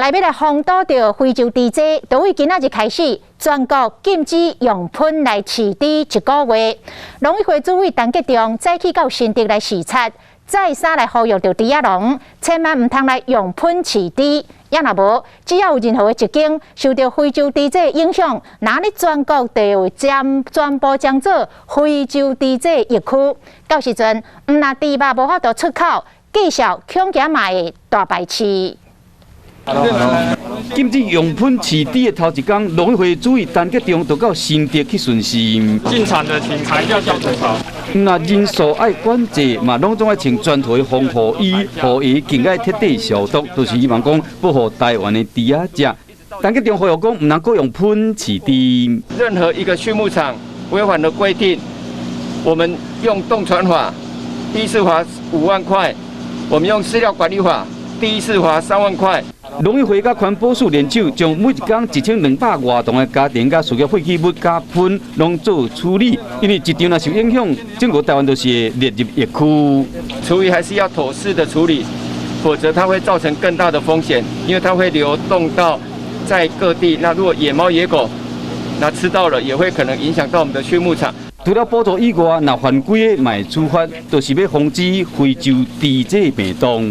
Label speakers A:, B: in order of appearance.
A: 來欲來防堵著非洲豬災，對今仔日開始，全國禁止用噴來飼豬一個月。農委會主委陳吉仲早起到新竹來視察，再三來呼籲著豬仔農，千萬毋通來用噴飼豬。也若無，只要有任何的一間受著非洲豬災影響，那呢全國就會將全部將做非洲豬災疫區。到時陣，毋但豬肉無法度出口，繼續恐驚嘛會大敗市。
B: 禁止用噴飼豬的頭一工，農委會主委陳吉仲就到新竹去巡視。
C: 進場的請查一下消毒槽。
B: 毋但人數愛管制，嘛攏總愛穿全套的防護衣，予伊更愛徹底消毒，就是希望講保護台灣的豬仔食。陳吉仲呼籲講，毋通閣用噴飼豬。
D: 任何一個畜牧場違反了規定，我們用動傳法，第一次罰5萬塊；我們用飼料管理法，第一次罰3萬塊。
B: 農委會佮環保署聯手，將每一工1200外噸的家庭佮事業廢棄物佮噴，攏做處理。因為一場若受影響，整個台灣都是會列入疫區。
D: 廚餘還是要妥適的處理，否則它會造成更大的風險，因為它會流動到在各地。那如果野貓野狗那吃到了，也會可能影響到我們的畜牧場。
B: 除了補助以外，若犯規的嘛會處罰，就是欲防止非洲豬災病毒。